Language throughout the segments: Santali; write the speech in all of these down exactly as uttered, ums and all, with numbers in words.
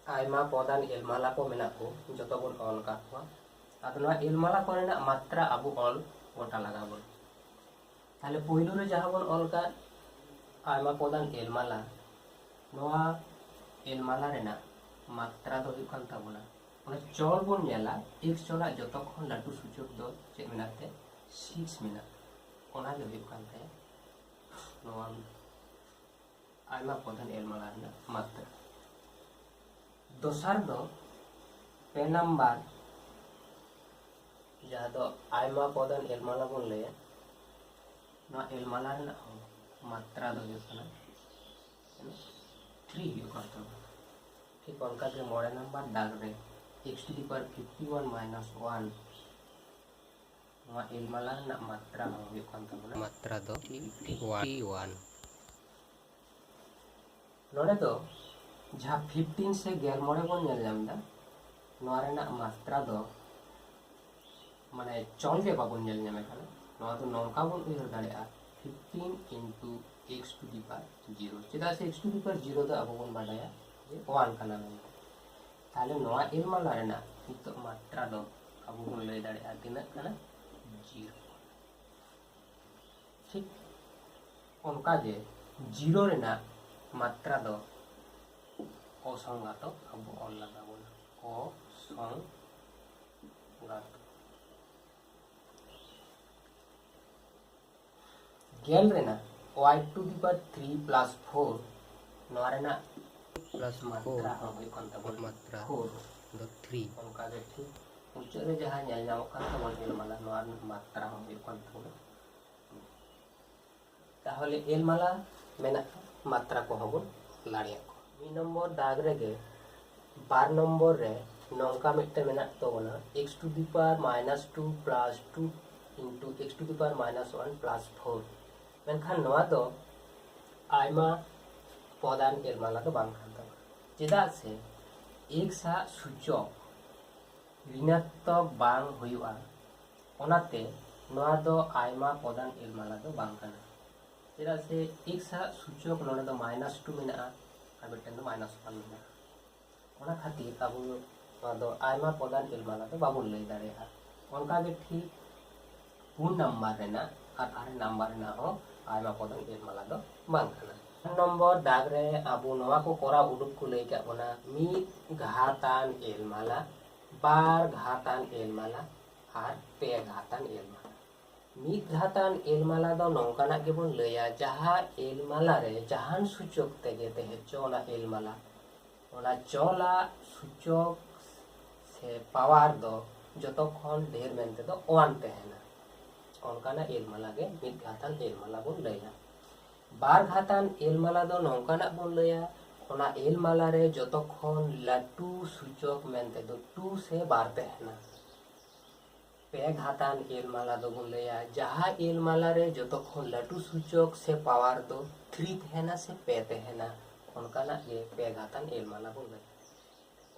ᱟᱭᱢᱟ ᱯᱚᱫᱟᱱ ᱮᱞᱢᱟᱞᱟ ᱠᱚ ᱢᱮᱱᱟᱜ ᱠᱚ, ᱡᱚᱛᱚ ᱵᱚᱱ ᱚᱞ ᱟᱠᱟᱫ ᱠᱚᱣᱟ᱾ ᱟᱫᱚ ᱱᱚᱣᱟ ᱮᱞᱢᱟᱞᱟ ᱠᱚᱨᱮᱱᱟᱜ ᱢᱟᱛᱨᱟ ᱟᱵᱚ ᱚᱞ ᱜᱚᱴᱟ ᱞᱟᱜᱟᱣ ᱵᱚᱱᱟ᱾ ᱛᱟᱦᱞᱮ ᱯᱳᱭᱞᱳ ᱨᱮ ᱡᱟᱦᱟᱸ ᱵᱚᱱ ᱚᱞ ᱟᱠᱟᱫ ᱟᱭᱢᱟ ᱯᱚᱫᱟᱱ ᱮᱞᱢᱟᱞᱟ, ᱱᱚᱣᱟ ᱮᱞᱢᱟᱞᱟ ᱨᱮᱱᱟᱜ ᱢᱟᱛᱨᱟ ᱫᱚ ᱦᱩᱭᱩᱜ ᱠᱟᱱ ᱛᱟᱵᱚᱱᱟ, ᱚᱱᱟ ᱪᱚᱞ ᱵᱚᱱ ᱧᱮᱞᱟ, ᱮᱠᱥ ᱪᱚᱞᱟᱜ ᱡᱚᱛᱚ ᱠᱷᱚᱱ ᱞᱟᱹᱴᱩ ᱥᱩᱪᱚᱠ ᱫᱚ ᱪᱮᱫ ᱢᱮᱱᱟᱜ ᱛᱮ? ᱥᱤᱠᱥ ᱢᱮᱱᱟᱜ, ᱚᱱᱟ ᱜᱮ ᱦᱩᱭᱩᱜ ᱠᱟᱱ ᱛᱟᱭᱟ ᱱᱚᱣᱟ ᱟᱭᱢᱟ ᱯᱚᱫᱟᱱ ᱮᱞᱢᱟᱞᱟ ᱨᱮᱱᱟᱜ ᱢᱟᱛᱨᱟ᱾ ᱫᱚᱥᱟᱨ ᱫᱚ ᱯᱮ ᱱᱟᱢᱵᱟᱨ, ᱡᱟᱦᱟᱸ ᱫᱚ ᱟᱭᱢᱟ ᱯᱚᱫᱟᱱ ᱮᱞᱢᱟᱞᱟ ᱵᱚᱱ ᱞᱟᱹᱭᱟ, ᱱᱚᱣᱟ ᱮᱞᱢᱟᱞᱟ ᱨᱮᱱᱟᱜ ᱦᱚᱸ ᱢᱟᱛᱨᱟ ᱫᱚ ᱦᱩᱭᱩᱜ ᱠᱟᱱᱟ ᱛᱷᱨᱤ ᱦᱩᱭᱩᱜ ᱠᱟᱱ ᱛᱟᱵᱚᱱᱟ᱾ ᱴᱷᱤᱠ ᱚᱱᱠᱟᱜᱮ ᱢᱚᱬᱮ ᱱᱟᱢᱵᱟᱨ ᱫᱟᱜᱽ ᱨᱮ x to the power fifty one minus one, ᱱᱚᱣᱟ ᱮᱞᱢᱟᱞᱟ ᱨᱮᱱᱟᱜ ᱢᱟᱛᱨᱟ ᱦᱚᱸ ᱦᱩᱭᱩᱜ ᱠᱟᱱ ᱛᱟᱵᱚᱱᱟ ᱢᱟᱛᱨᱟ ᱫᱚ ᱯᱷᱤᱯᱴᱤ ᱳᱣᱟᱱ᱾ ᱱᱚᱰᱮ ᱫᱚ ᱡᱟᱦᱟᱸ ᱯᱷᱤᱯᱴᱤᱱ ᱥᱮ ᱜᱮᱞ ᱢᱚᱬᱮ ᱵᱚᱱ ᱧᱮᱞ ᱧᱟᱢ ᱮᱫᱟ, ᱱᱚᱣᱟ ᱨᱮᱱᱟᱜ ᱢᱟᱛᱨᱟ ᱫᱚ ᱢᱟᱱᱮ ᱪᱚᱞ ᱜᱮ ᱵᱟᱵᱚᱱ ᱧᱮᱞ ᱧᱟᱢᱮ ᱠᱟᱱᱟ᱾ ᱱᱚᱣᱟ ᱫᱚ ᱱᱚᱝᱠᱟ ᱵᱚᱱ ᱩᱭᱦᱟᱹᱨ ᱫᱟᱲᱮᱭᱟᱜᱼᱟ, fifteen into x to the power zero, ᱪᱮᱫᱟᱜ ᱥᱮ x to the power zero ᱫᱚ ᱟᱵᱚ ᱵᱚᱱ ᱵᱟᱰᱟᱭᱟ ᱡᱮ ᱳᱣᱟᱱ ᱠᱟᱱᱟ ᱢᱮᱱᱛᱮ᱾ ᱛᱟᱦᱞᱮ ᱱᱚᱣᱟ ᱮᱞᱢᱟᱞᱟ ᱨᱮᱱᱟᱜ ᱱᱤᱛᱚᱜ ᱢᱟᱛᱨᱟ ᱫᱚ ᱟᱵᱚ ᱵᱚᱱ ᱞᱟᱹᱭ ᱫᱟᱲᱮᱭᱟᱜᱼᱟ ᱛᱤᱱᱟᱹᱜ ᱠᱟᱱᱟ? ᱡᱤᱨᱳ᱾ ᱴᱷᱤᱠ ᱚᱱᱠᱟᱜᱮ ᱡᱤᱨᱳ ᱨᱮᱱᱟᱜ ᱢᱟᱛᱨᱟ ᱫᱚ ᱚᱥᱚᱝᱜᱟᱛᱚ ᱟᱵᱚ ᱚᱞ ᱞᱟᱜᱟᱣ ᱵᱚᱱᱟ, ᱚᱥᱚᱝᱜᱟᱛᱚ᱾ ᱜᱮᱞ ᱨᱮᱱᱟᱜ y to the power three plus four, ᱱᱚᱣᱟ ᱨᱮᱱᱟᱜ plus ᱢᱟᱛᱨᱟ ᱦᱚᱸ ᱦᱩᱭᱩᱜ ᱠᱟᱱ ᱛᱟᱵᱚᱱᱟ ᱢᱟᱛᱨᱟ ᱯᱷᱳᱨ᱾ ᱫᱚ ᱛᱷᱨᱤ᱾ ᱚᱱᱠᱟᱜᱮ ᱴᱷᱤᱠ ᱢᱩᱪᱟᱹᱫ ᱨᱮ ᱡᱟᱦᱟᱸ ᱧᱮᱞ ᱧᱟᱢᱚᱜ ᱠᱟᱱ ᱛᱟᱵᱚᱱᱟ ᱮᱞᱢᱟᱞᱟ, ᱱᱚᱣᱟ ᱨᱮᱱᱟᱜ ᱢᱟᱛᱨᱟ ᱦᱚᱸ ᱦᱩᱭᱩᱜ ᱠᱟᱱ ᱛᱟᱵᱚᱱᱟ᱾ ᱛᱟᱦᱚᱞᱮ ᱮᱞᱢᱟᱞᱟ ᱢᱮᱱᱟᱜᱼᱟ, ᱢᱟᱛᱨᱟ ᱠᱚᱦᱚᱸ ᱵᱚᱱ ᱞᱟᱲᱮᱭᱟᱜ ᱠᱚᱣᱟ᱾ ᱢᱤᱫ ᱱᱚᱢᱵᱚᱨ ᱫᱟᱜᱽ ᱨᱮᱜᱮ ᱵᱟᱨ ᱱᱚᱢᱵᱚᱨ ᱨᱮ ᱱᱚᱝᱠᱟ ᱢᱤᱫᱴᱮᱱ ᱢᱮᱱᱟᱜ ᱛᱟᱵᱚᱱᱟ, x to the power minus two plus two into x to the power minus one plus four᱾ ᱢᱮᱱᱠᱷᱟᱱ ᱱᱚᱣᱟ ᱫᱚ ᱟᱭᱢᱟ ᱯᱚᱫᱟᱱ ᱮᱞᱢᱟᱞᱟ ᱫᱚ ᱵᱟᱝ ᱠᱟᱱ ᱛᱟᱵᱚᱱᱟ, ᱪᱮᱫᱟᱜ ᱥᱮ x ᱟᱜ ᱥᱩᱪᱚᱠ ᱨᱤᱱᱟᱛᱛᱚᱠ ᱵᱟᱝ ᱦᱩᱭᱩᱜᱼᱟ, ᱚᱱᱟᱛᱮ ᱱᱚᱣᱟ ᱫᱚ ᱟᱭᱢᱟ ᱯᱚᱫᱟᱱ ᱮᱞᱢᱟᱞᱟ ᱫᱚ ᱵᱟᱝ ᱠᱟᱱᱟ᱾ ᱪᱮᱫᱟᱜ ᱥᱮ x ᱟᱜ ᱥᱩᱪᱚᱠ ᱱᱚᱰᱮ ᱫᱚ ᱢᱟᱭᱱᱟᱥ ᱴᱩ ᱢᱮᱱᱟᱜᱼᱟ ᱟᱨ ᱢᱤᱫᱴᱮᱱ ᱫᱚ ᱢᱟᱭᱱᱟᱥ ᱳᱣᱟᱱ ᱢᱮᱱᱟᱜᱼᱟ᱾ ᱚᱱᱟ ᱠᱷᱟᱹᱛᱤᱨ ᱟᱵᱚ ᱱᱚᱣᱟ ᱫᱚ ᱟᱭᱢᱟ ᱯᱚᱫᱟᱱ ᱮᱞᱢᱟᱞᱟ ᱫᱚ ᱵᱟᱵᱚᱱ ᱞᱟᱹᱭ ᱫᱟᱲᱮᱭᱟᱜᱼᱟ᱾ ᱚᱱᱠᱟᱜᱮ ᱴᱷᱤᱠ ᱯᱩᱱ ᱱᱟᱢᱵᱟᱨ ᱨᱮᱱᱟᱜ ᱟᱨ ᱟᱨᱮ ᱱᱟᱢᱵᱟᱨ ᱨᱮᱱᱟᱜ ᱦᱚᱸ ᱟᱭᱢᱟ ᱯᱚᱫᱟᱱ ᱮᱞᱢᱟᱞᱟ ᱫᱚ ᱵᱟᱝ ᱠᱟᱱᱟ᱾ ᱯᱩᱱ ᱱᱚᱢᱵᱚᱨ ᱫᱟᱜᱽ ᱨᱮ ᱟᱵᱚ ᱱᱚᱣᱟ ᱠᱚ ᱠᱚᱨᱟᱣ ᱩᱰᱩᱠ ᱠᱚ ᱞᱟᱹᱭ ᱠᱟᱜ ᱵᱚᱱᱟ, ᱢᱤᱫ ᱜᱷᱟᱛᱟᱱ ᱮᱞᱢᱟᱞᱟ, ᱵᱟᱨ ᱜᱷᱟᱛᱟᱱ ᱮᱞᱢᱟᱞᱟ ᱟᱨ ᱯᱮ ᱜᱷᱟᱛᱟᱱ ᱮᱞᱢᱟᱞᱟ᱾ ᱢᱤᱫ ᱜᱷᱟᱛᱟᱱ ᱮᱞᱢᱟᱞᱟ ᱫᱚ ᱱᱚᱝᱠᱟᱱᱟᱜ ᱜᱮᱵᱚᱱ ᱞᱟᱹᱭᱟ, ᱡᱟᱦᱟᱸ ᱮᱞᱢᱟᱞᱟ ᱨᱮ ᱡᱟᱦᱟᱱ ᱥᱩᱪᱚᱠ ᱛᱮᱜᱮ ᱛᱟᱦᱮᱸ ᱦᱚᱪᱚ ᱚᱱᱟ ᱮᱞᱢᱟᱞᱟ, ᱚᱱᱟ ᱪᱚᱞᱟᱜ ᱥᱩᱪᱚᱠ ᱥᱮ ᱯᱟᱣᱟᱨ ᱫᱚ ᱡᱚᱛᱚ ᱠᱷᱚᱱ ᱰᱷᱮᱨ ᱢᱮᱱᱛᱮ ᱫᱚ ᱚᱣᱟᱱ ᱛᱟᱦᱮᱱᱟ᱾ ᱚᱱᱠᱟᱱᱟᱜ ᱮᱞᱢᱟᱞᱟ ᱜᱮ ᱢᱤᱫ ᱜᱷᱟᱛᱟᱱ ᱮᱞᱢᱟᱞᱟ ᱵᱚᱱ ᱞᱟᱹᱭᱟ᱾ ᱵᱟᱨ ᱜᱷᱟᱛᱟᱱ ᱮᱞᱢᱟᱞᱟ ᱫᱚ ᱱᱚᱝᱠᱟᱱᱟᱜ ᱵᱚᱱ ᱞᱟᱹᱭᱟ, ᱚᱱᱟ ᱮᱞᱢᱟᱞᱟ ᱨᱮ ᱡᱚᱛᱚ ᱠᱷᱚᱱ ᱞᱟᱹᱴᱩ ᱥᱩᱪᱚᱠ ᱢᱮᱱᱛᱮ ᱫᱚ ᱴᱩ ᱥᱮ ᱵᱟᱨ ᱛᱟᱦᱮᱱᱟ᱾ ᱯᱮ ᱜᱷᱟᱛᱟᱱ ᱮᱞᱢᱟᱞᱟ ᱫᱚᱵᱚᱱ ᱞᱟᱹᱭᱟ, ᱡᱟᱦᱟᱸ ᱮᱞᱢᱟᱞᱟ ᱨᱮ ᱡᱚᱛᱚ ᱠᱷᱚᱱ ᱞᱟᱹᱴᱩ ᱥᱩᱪᱚᱠ ᱥᱮ ᱯᱟᱣᱟᱨ ᱫᱚ ᱛᱷᱨᱤ ᱛᱟᱦᱮᱱᱟ ᱥᱮ ᱯᱮ ᱛᱟᱦᱮᱱᱟ, ᱚᱱᱠᱟᱱᱟᱜ ᱜᱮ ᱯᱮ ᱜᱷᱟᱛᱟᱱ ᱮᱞᱢᱟᱞᱟ ᱵᱚᱱ ᱞᱟᱹᱭᱟ᱾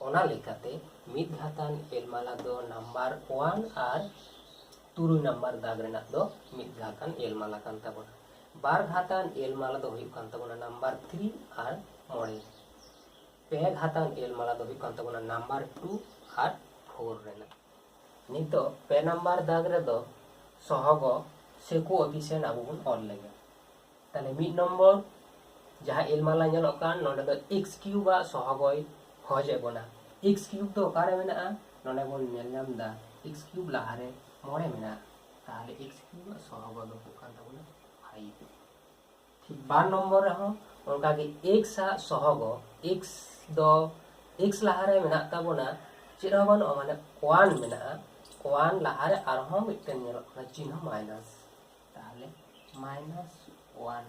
ᱚᱱᱟ ᱞᱮᱠᱟᱛᱮ ᱢᱤᱫ ᱜᱷᱟᱛᱟᱱ ᱮᱞᱢᱟᱞᱟ ᱫᱚ ᱱᱟᱢᱵᱟᱨ ᱚᱣᱟᱱ ᱟᱨ ᱛᱩᱨᱩᱭ ᱱᱟᱢᱵᱟᱨ ᱫᱟᱜᱽ ᱨᱮᱱᱟᱜ ᱫᱚ ᱢᱤᱫ ᱜᱷᱟᱛᱟᱱ ᱮᱞᱢᱟᱞᱟ ᱠᱟᱱ ᱛᱟᱵᱚᱱᱟ᱾ ᱵᱟᱨ ᱜᱷᱟᱛᱟᱱ ᱮᱞᱢᱟᱞᱟ ᱫᱚ ᱦᱩᱭᱩᱜ ᱠᱟᱱ ᱛᱟᱵᱚᱱᱟ ᱱᱟᱢᱵᱟᱨ ᱛᱷᱨᱤ ᱟᱨ ᱢᱚᱬᱮ᱾ ᱯᱮ ᱜᱷᱟᱛᱟᱱ ᱮᱞᱢᱟᱞᱟ ᱫᱚ ᱦᱩᱭᱩᱜ ᱠᱟᱱ ᱛᱟᱵᱚᱱᱟ ᱱᱟᱢᱵᱟᱨ ᱴᱩ ᱟᱨ ᱯᱷᱳᱨ ᱨᱮᱱᱟᱜ᱾ ᱱᱤᱛᱚᱜ ᱯᱮ ᱱᱟᱢᱵᱟᱨ ᱫᱟᱜᱽ ᱨᱮᱫᱚ ᱥᱚᱦᱚᱜᱚ ᱥᱮ ᱠᱳ ᱮᱯᱷᱤᱥᱤᱭᱮᱱᱴ ᱟᱵᱚ ᱵᱚᱱ ᱚᱞ ᱞᱮᱜᱮ᱾ ᱛᱟᱦᱞᱮ ᱢᱤᱫ ᱱᱚᱢᱵᱚᱨ ᱡᱟᱦᱟᱸ ᱮᱞᱢᱟᱞᱟ ᱧᱮᱞᱚᱜ ᱠᱟᱱ, ᱱᱚᱰᱮ ᱫᱚ ᱮᱠᱥ ᱠᱤᱭᱩᱵ ᱟᱜ ᱥᱚᱦᱚᱜᱚᱭ ᱠᱷᱚᱡᱮᱫ ᱵᱚᱱᱟ᱾ ᱮᱠᱥ ᱠᱤᱭᱩᱵ ᱫᱚ ᱚᱠᱟᱨᱮ ᱢᱮᱱᱟᱜᱼᱟ? ᱱᱚᱰᱮ ᱵᱚᱱ ᱧᱮᱞ ᱧᱟᱢ ᱮᱫᱟ ᱮᱠᱥ ᱠᱤᱭᱩᱵ ᱞᱟᱦᱟᱨᱮ ᱢᱚᱬᱮ ᱢᱮᱱᱟᱜᱼᱟ᱾ ᱛᱟᱦᱞᱮ ᱮᱠᱥ ᱠᱤᱭᱩᱵ ᱟᱜ ᱥᱚᱦᱚᱜᱚ ᱫᱚ ᱦᱩᱭᱩᱜ ᱠᱟᱱ ᱛᱟᱵᱚᱱᱟ ᱯᱷᱟᱭᱤᱵᱷ᱾ ᱴᱷᱤᱠ ᱵᱟᱨ ᱱᱚᱢᱵᱚᱨ ᱨᱮᱦᱚᱸ ᱚᱱᱠᱟᱜᱮ ᱮᱠᱥ ᱟᱜ ᱥᱚᱦᱚᱜᱚ, ᱮᱠᱥ ᱫᱚ ᱮᱠᱥ ᱞᱟᱦᱟᱨᱮ ᱢᱮᱱᱟᱜ ᱛᱟᱵᱚᱱᱟ ᱪᱮᱫ ᱦᱚᱸ ᱵᱟᱹᱱᱩᱜᱼᱟ, ᱢᱟᱱᱮ ᱚᱣᱟᱱ ᱢᱮᱱᱟᱜᱼᱟ᱾ ᱚᱣᱟᱱ ᱞᱟᱦᱟᱨᱮ ᱟᱨᱦᱚᱸ ᱢᱤᱫᱴᱮᱱ ᱧᱮᱞᱚᱜ ᱠᱟᱱᱟ ᱪᱤᱱᱦᱟᱹ ᱢᱟᱭᱱᱟᱥ, ᱛᱟᱦᱞᱮ ᱢᱟᱭᱱᱟᱥ ᱚᱣᱟᱱ᱾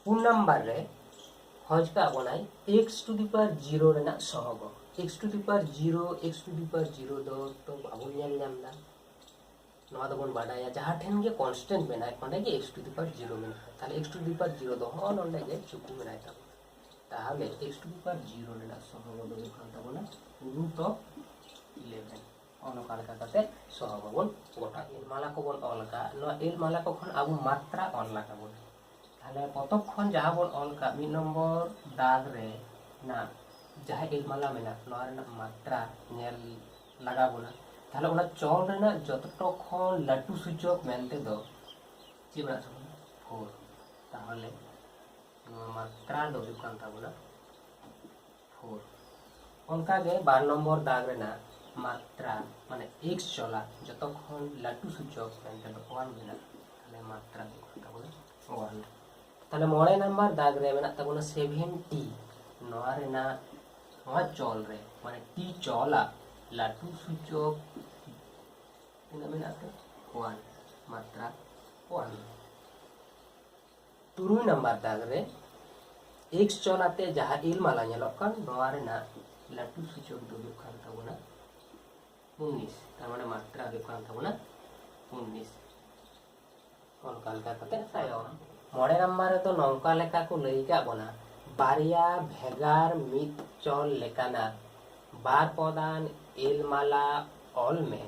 ᱯᱩᱱ ᱱᱟᱢᱵᱟᱨ ᱨᱮ ᱠᱷᱚᱡᱽ ᱠᱟᱜ ᱵᱚᱱᱟᱭ ᱮᱠᱥ ᱴᱩ ᱫᱤ ᱯᱟᱣᱟᱨ ᱡᱤᱨᱳ ᱨᱮᱱᱟᱜ ᱥᱚᱦᱚᱜᱚ᱾ ᱮᱠᱥ ᱴᱩ ᱫᱤ ᱯᱟᱣᱟᱨ ᱡᱤᱨᱳ, ᱮᱠᱥ ᱴᱩ ᱫᱤ ᱯᱟᱣᱟᱨ ᱡᱤᱨᱳ ᱫᱚ ᱛᱚ ᱵᱟᱵᱚᱱ ᱧᱮᱞ ᱧᱟᱢ ᱮᱫᱟ᱾ ᱱᱚᱣᱟ ᱫᱚᱵᱚᱱ ᱵᱟᱰᱟᱭᱟ, ᱡᱟᱦᱟᱸ ᱴᱷᱮᱱ ᱜᱮ ᱠᱚᱱᱥᱴᱮᱱᱴ ᱢᱮᱱᱟᱭ, ᱚᱸᱰᱮ ᱜᱮ ᱮᱠᱥ ᱴᱩ ᱫᱤ ᱯᱟᱣᱟᱨ ᱡᱤᱨᱳ ᱢᱮᱱᱟᱜᱼᱟ᱾ ᱛᱟᱦᱞᱮ ᱮᱠᱥ ᱴᱩ ᱫᱤ ᱯᱟᱣᱟᱨ ᱡᱤᱨᱳ ᱫᱚ ᱦᱚᱸᱜᱼᱚ ᱱᱚᱸᱰᱮ ᱜᱮ ᱪᱩᱠᱩ ᱢᱮᱱᱟᱭ ᱛᱟᱵᱚᱱᱟ᱾ ᱛᱟᱦᱞᱮ ᱮᱠᱥ ᱴᱩ ᱫᱤ ᱯᱟᱣᱟᱨ ᱡᱤᱨᱳ ᱨᱮᱱᱟᱜ ᱥᱚᱦᱚᱜᱚ ᱫᱚ ᱦᱩᱭᱩᱜ ᱠᱟᱱ ᱛᱟᱵᱚᱱᱟ ᱨᱩᱴ ᱚᱯᱷ ᱤᱞᱮᱵᱷᱮᱱ᱾ ᱱᱚᱜᱼᱚ ᱱᱚᱝᱠᱟ ᱞᱮᱠᱟ ᱠᱟᱛᱮ ᱥᱚᱦᱚᱜᱚ ᱵᱚᱱ ᱜᱚᱴᱟ ᱮᱞᱢᱟᱞᱟ ᱠᱚᱵᱚᱱ ᱚᱞ ᱟᱠᱟᱫ᱾ ᱱᱚᱣᱟ ᱮᱞᱢᱟᱞᱟ ᱠᱚ ᱠᱷᱚᱱ ᱟᱵᱚ ᱢᱟᱛᱨᱟ ᱚᱞ ᱞᱟᱜᱟᱣ ᱵᱚᱱᱟ᱾ ᱛᱟᱦᱞᱮ ᱯᱚᱛᱚᱵ ᱠᱷᱚᱱ ᱡᱟᱦᱟᱸ ᱵᱚᱱ ᱚᱞ ᱠᱟᱜ ᱢᱤᱫ ᱱᱚᱢᱵᱚᱨ ᱫᱟᱜᱽ ᱨᱮ ᱱᱟᱜ ᱡᱟᱦᱟᱸ ᱮᱞᱢᱟᱞᱟ ᱢᱮᱱᱟᱜ, ᱱᱚᱣᱟ ᱨᱮᱱᱟᱜ ᱢᱟᱛᱨᱟ ᱧᱮᱞ ᱞᱟᱜᱟᱣ ᱵᱚᱱᱟ᱾ ᱛᱟᱦᱞᱮ ᱚᱱᱟ ᱪᱚᱞ ᱨᱮᱱᱟᱜ ᱡᱚᱛᱚ ᱠᱷᱚᱱ ᱞᱟᱹᱴᱩ ᱥᱩᱪᱚᱠ ᱢᱮᱱᱛᱮ ᱫᱚ ᱪᱮᱫ ᱢᱮᱱᱟᱜ ᱛᱟᱵᱚᱱᱟ? ᱯᱷᱳᱨ᱾ ᱛᱟᱦᱚᱞᱮ ᱱᱚᱣᱟ ᱢᱟᱛᱨᱟ ᱫᱚ ᱦᱩᱭᱩᱜ ᱠᱟᱱ ᱛᱟᱵᱚᱱᱟ ᱯᱷᱳᱨ᱾ ᱚᱱᱠᱟᱜᱮ ᱵᱟᱨ ᱱᱚᱢᱵᱚᱨ ᱫᱟᱜᱽ ᱨᱮᱱᱟᱜ ᱢᱟᱛᱨᱟ, ᱢᱟᱱᱮ ᱮᱠᱥ ᱪᱚᱞᱟ ᱡᱚᱛᱚ ᱠᱷᱚᱱ ᱞᱟᱹᱴᱩ ᱥᱩᱪᱚᱠ ᱢᱮᱱᱛᱮ ᱫᱚ ᱚᱣᱟᱱ ᱢᱮᱱᱟᱜᱼᱟ᱾ ᱛᱟᱦᱞᱮ ᱢᱟᱛᱨᱟ ᱫᱚ ᱦᱩᱭᱩᱜ ᱠᱟᱱ ᱛᱟᱵᱚᱱᱟ ᱚᱣᱟᱱ᱾ ᱛᱟᱦᱞᱮ ᱢᱚᱬᱮ ᱱᱟᱢᱵᱟᱨ ᱫᱟᱜᱽ ᱨᱮ ᱢᱮᱱᱟᱜ ᱛᱟᱵᱚᱱᱟ ᱥᱮᱵᱷᱮᱱ ᱴᱤ᱾ ᱱᱚᱣᱟ ᱨᱮᱱᱟᱜ, ᱱᱚᱣᱟ ᱪᱚᱞ ᱨᱮ, ᱢᱟᱱᱮ ᱴᱤ ᱪᱚᱞᱟᱜ ᱞᱟᱹᱴᱩ ᱥᱩᱪᱚᱠ ᱛᱤᱱᱟᱹᱜ ᱢᱮᱱᱟᱜ ᱛᱮ? ᱚᱣᱟᱱ, ᱢᱟᱛᱨᱟ ᱚᱣᱟᱱ᱾ ᱛᱩᱨᱩᱭ ᱱᱟᱢᱵᱟᱨ ᱫᱟᱜᱽ ᱨᱮ ᱮᱠᱥ ᱪᱚᱞ ᱟᱛᱮ ᱡᱟᱦᱟᱸ ᱮᱞᱢᱟᱞᱟ ᱧᱮᱞᱚᱜ ᱠᱟᱱ, ᱱᱚᱣᱟ ᱨᱮᱱᱟᱜ ᱞᱟᱹᱴᱩ ᱥᱩᱪᱚᱠ ᱫᱚ ᱦᱩᱭᱩᱜ ᱠᱟᱱ ᱛᱟᱵᱚᱱᱟ ᱩᱱᱤᱥ᱾ ᱛᱟᱨ ᱢᱟᱱᱮ ᱢᱟᱛᱨᱟ ᱦᱩᱭᱩᱜ ᱠᱟᱱ ᱛᱟᱵᱚᱱᱟ ᱩᱱᱤᱥ᱾ ᱚᱱᱠᱟ ᱞᱮᱠᱟ ᱠᱟᱛᱮ ᱛᱟᱭᱚᱢ ᱢᱚᱬᱮ ᱱᱟᱢᱵᱟᱨ ᱨᱮᱫᱚ ᱱᱚᱝᱠᱟ ᱞᱮᱠᱟ ᱠᱚ ᱞᱟᱹᱭ ᱠᱟᱜ ᱵᱚᱱᱟ, ᱵᱟᱨᱭᱟ ᱵᱷᱮᱜᱟᱨ ᱢᱤᱫ ᱪᱚᱞ ᱞᱮᱠᱟᱱᱟᱜ ᱵᱟᱨ ᱯᱚᱫᱟᱱ ᱮᱞᱢᱟᱞᱟ ᱚᱞ ᱢᱮ,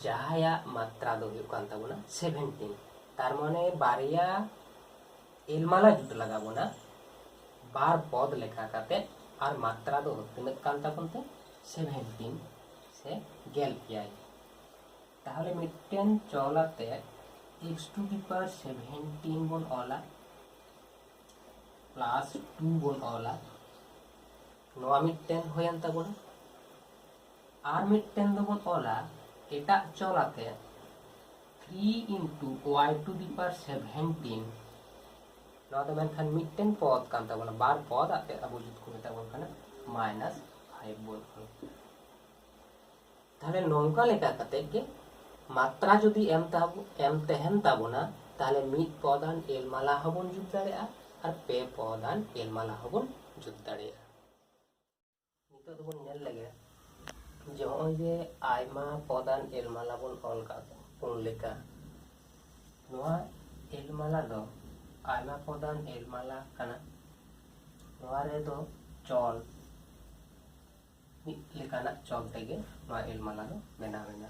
ᱡᱟᱦᱟᱸᱭᱟᱜ ᱢᱟᱛᱨᱟ ᱫᱚ ᱦᱩᱭᱩᱜ ᱠᱟᱱ ᱛᱟᱵᱚᱱᱟ ᱥᱮᱵᱷᱮᱱᱴᱤᱱ᱾ ᱛᱟᱨ ᱢᱟᱱᱮ ᱵᱟᱨᱭᱟ ᱮᱞᱢᱟᱞᱟ ᱡᱩᱛ ᱞᱟᱜᱟᱣ ᱵᱚᱱᱟ ᱵᱟᱨ ᱯᱚᱫ ᱞᱮᱠᱟ ᱠᱟᱛᱮ, ᱟᱨ ᱢᱟᱛᱨᱟ ᱫᱚ ᱛᱤᱱᱟᱹᱜ ᱠᱟᱱ ᱛᱟᱵᱚᱱ ᱛᱮ? ᱥᱮᱵᱷᱮᱱᱴᱤᱱ ᱥᱮ ᱜᱮᱞ ᱮᱭᱟᱭ᱾ ᱛᱟᱦᱚᱞᱮ ᱢᱤᱫᱴᱮᱱ ᱪᱚᱞ ᱟᱛᱮ x to the power seventeen ᱵᱚᱱ ᱚᱞᱟ, ᱯᱞᱟᱥ ᱴᱩ ᱵᱚᱱ ᱚᱞᱟ, ᱱᱚᱣᱟ ᱢᱤᱫᱴᱮᱱ ᱦᱩᱭᱮᱱ ᱛᱟᱵᱚᱱᱟ᱾ ᱟᱨ ᱢᱤᱫᱴᱮᱱ ᱫᱚᱵᱚᱱ ᱚᱞᱟ ᱮᱴᱟᱜ ᱪᱚᱞ ᱟᱛᱮ, three into y to the power seventeen᱾ ᱱᱚᱣᱟ ᱫᱚ ᱢᱮᱱᱠᱷᱟᱱ ᱢᱤᱫᱴᱮᱱ ᱯᱚᱫ ᱠᱟᱱ ᱛᱟᱵᱚᱱᱟ, ᱵᱟᱨ ᱯᱚᱫ ᱟᱛᱮ ᱟᱵᱚ ᱡᱩᱫᱤ ᱠᱚ ᱢᱮᱛᱟ ᱵᱚᱱ ᱠᱟᱱᱟ ᱢᱟᱭᱱᱟᱥ ᱯᱷᱟᱭᱤᱵᱷ ᱵᱚᱱ ᱚᱞᱟ᱾ ᱛᱟᱦᱞᱮ ᱱᱚᱝᱠᱟ ᱞᱮᱠᱟ ᱠᱟᱛᱮ ᱜᱮ ᱢᱟᱛᱨᱟ ᱡᱩᱫᱤ ᱮᱢ ᱛᱟᱵᱚ-, ᱮᱢ ᱛᱟᱦᱮᱱ ᱛᱟᱵᱚᱱᱟ, ᱛᱟᱦᱞᱮ ᱢᱤᱫ ᱯᱚᱫᱟᱱ ᱮᱞᱢᱟᱞᱟ ᱦᱚᱸᱵᱚᱱ ᱡᱩᱛ ᱫᱟᱲᱮᱭᱟᱜᱼᱟ ᱟᱨ ᱯᱮ ᱯᱚᱫᱟᱱ ᱮᱞᱢᱟᱞᱟ ᱦᱚᱸᱵᱚᱱ ᱡᱩᱛ ᱫᱟᱲᱮᱭᱟᱜᱼᱟ᱾ ᱱᱤᱛᱚᱜ ᱫᱚᱵᱚᱱ ᱧᱮᱞ ᱞᱮᱜᱮ ᱡᱮ ᱱᱚᱜᱼᱚᱭ ᱡᱮ ᱟᱭᱢᱟ ᱯᱚᱫᱟᱱ ᱮᱞᱢᱟᱞᱟ ᱵᱚᱱ ᱚᱞ ᱠᱟᱜ ᱫᱚ ᱯᱩᱱ ᱞᱮᱠᱟ, ᱱᱚᱣᱟ ᱮᱞᱢᱟᱞᱟ ᱫᱚ ᱟᱭᱢᱟ ᱯᱚᱫᱟᱱ ᱮᱞᱢᱟᱞᱟ ᱠᱟᱱᱟ᱾ ᱱᱚᱣᱟ ᱨᱮᱫᱚ ᱪᱚᱞ ᱢᱤᱫ ᱞᱮᱠᱟᱱᱟᱜ ᱪᱚᱞ ᱛᱮᱜᱮ ᱱᱚᱣᱟ ᱮᱞᱢᱟᱞᱟ ᱫᱚ ᱵᱮᱱᱟᱣ ᱮᱱᱟ᱾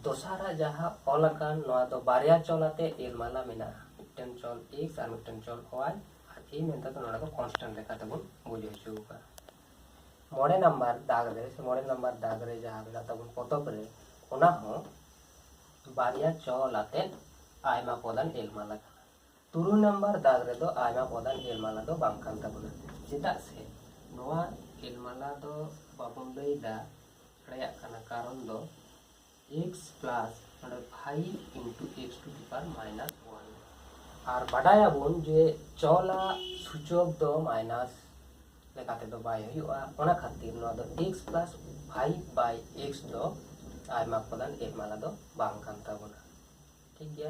ᱫᱚᱥᱟᱨᱟᱜ ᱡᱟᱦᱟᱸ ᱚᱞ ᱟᱠᱟᱱ, ᱱᱚᱣᱟ ᱫᱚ ᱵᱟᱨᱭᱟ ᱪᱚᱞ ᱟᱛᱮ ᱮᱞᱢᱟᱞᱟ ᱢᱮᱱᱟᱜᱼᱟ, ᱢᱤᱫᱴᱮᱱ ᱢᱤᱫᱴᱮᱱ ᱪᱚᱞ x ᱟᱨ ᱢᱤᱫᱴᱮᱱ ᱪᱚᱞ y, ᱟᱨ a ᱢᱮᱱᱛᱮ ᱫᱚ ᱱᱚᱰᱮ ᱫᱚ constant ᱞᱮᱠᱟ ᱛᱮᱵᱚᱱ ᱵᱩᱡᱷᱟᱹᱣ ᱦᱚᱪᱚ ᱟᱠᱟᱫᱼᱟ᱾ ᱢᱚᱬᱮ ᱱᱟᱢᱵᱟᱨ ᱫᱟᱜ ᱨᱮ ᱥᱮ ᱢᱚᱬᱮ ᱱᱟᱢᱵᱟᱨ ᱫᱟᱜ ᱨᱮ ᱡᱟᱦᱟᱸ ᱢᱮᱱᱟᱜ ᱛᱟᱵᱚᱱ ᱯᱚᱛᱚᱵ ᱨᱮ, ᱚᱱᱟ ᱦᱚᱸ ᱵᱟᱨᱭᱟ ᱪᱚᱞ ᱟᱛᱮ ᱟᱭᱢᱟ ᱯᱚᱫᱟᱱ ᱮᱞᱢᱟᱞᱟ ᱠᱟᱱᱟ᱾ ᱛᱩᱨᱩᱭ ᱱᱟᱢᱵᱟᱨ ᱫᱟᱜ ᱨᱮᱫᱚ ᱟᱭᱢᱟ ᱯᱚᱫᱟᱱ ᱮᱞᱢᱟᱞᱟ ᱫᱚ ᱵᱟᱝ ᱠᱟᱱ ᱛᱟᱵᱚᱱᱟ᱾ ᱪᱮᱫᱟᱜ ᱥᱮ ᱱᱚᱣᱟ ᱮᱞᱢᱟᱞᱟ ᱫᱚ ᱵᱟᱵᱚᱱ ᱞᱟᱹᱭ ᱫᱟᱲᱮᱭᱟᱜ ᱠᱟᱱᱟ, ᱠᱟᱨᱚᱱ ᱫᱚ x plus ᱱᱚᱰᱮ five into x to the power minus one, ᱟᱨ ᱵᱟᱰᱟᱭᱟᱵᱚᱱ ᱡᱮ ᱪᱚᱞᱟᱜ ᱥᱩᱪᱚᱠ ᱫᱚ ᱢᱟᱭᱱᱟᱥ ᱞᱮᱠᱟ ᱛᱮᱫᱚ ᱵᱟᱭ ᱦᱩᱭᱩᱜᱼᱟ᱾ ᱚᱱᱟ ᱠᱷᱟᱹᱛᱤᱨ ᱱᱚᱣᱟ ᱫᱚ x plus five by x ᱫᱚ ᱟᱭᱢᱟ ᱯᱚᱫᱟᱱ ᱮᱞᱢᱟᱞᱟ ᱫᱚ ᱵᱟᱝ ᱠᱟᱱ ᱛᱟᱵᱚᱱᱟ᱾ ᱴᱷᱤᱠ ᱜᱮᱭᱟ᱾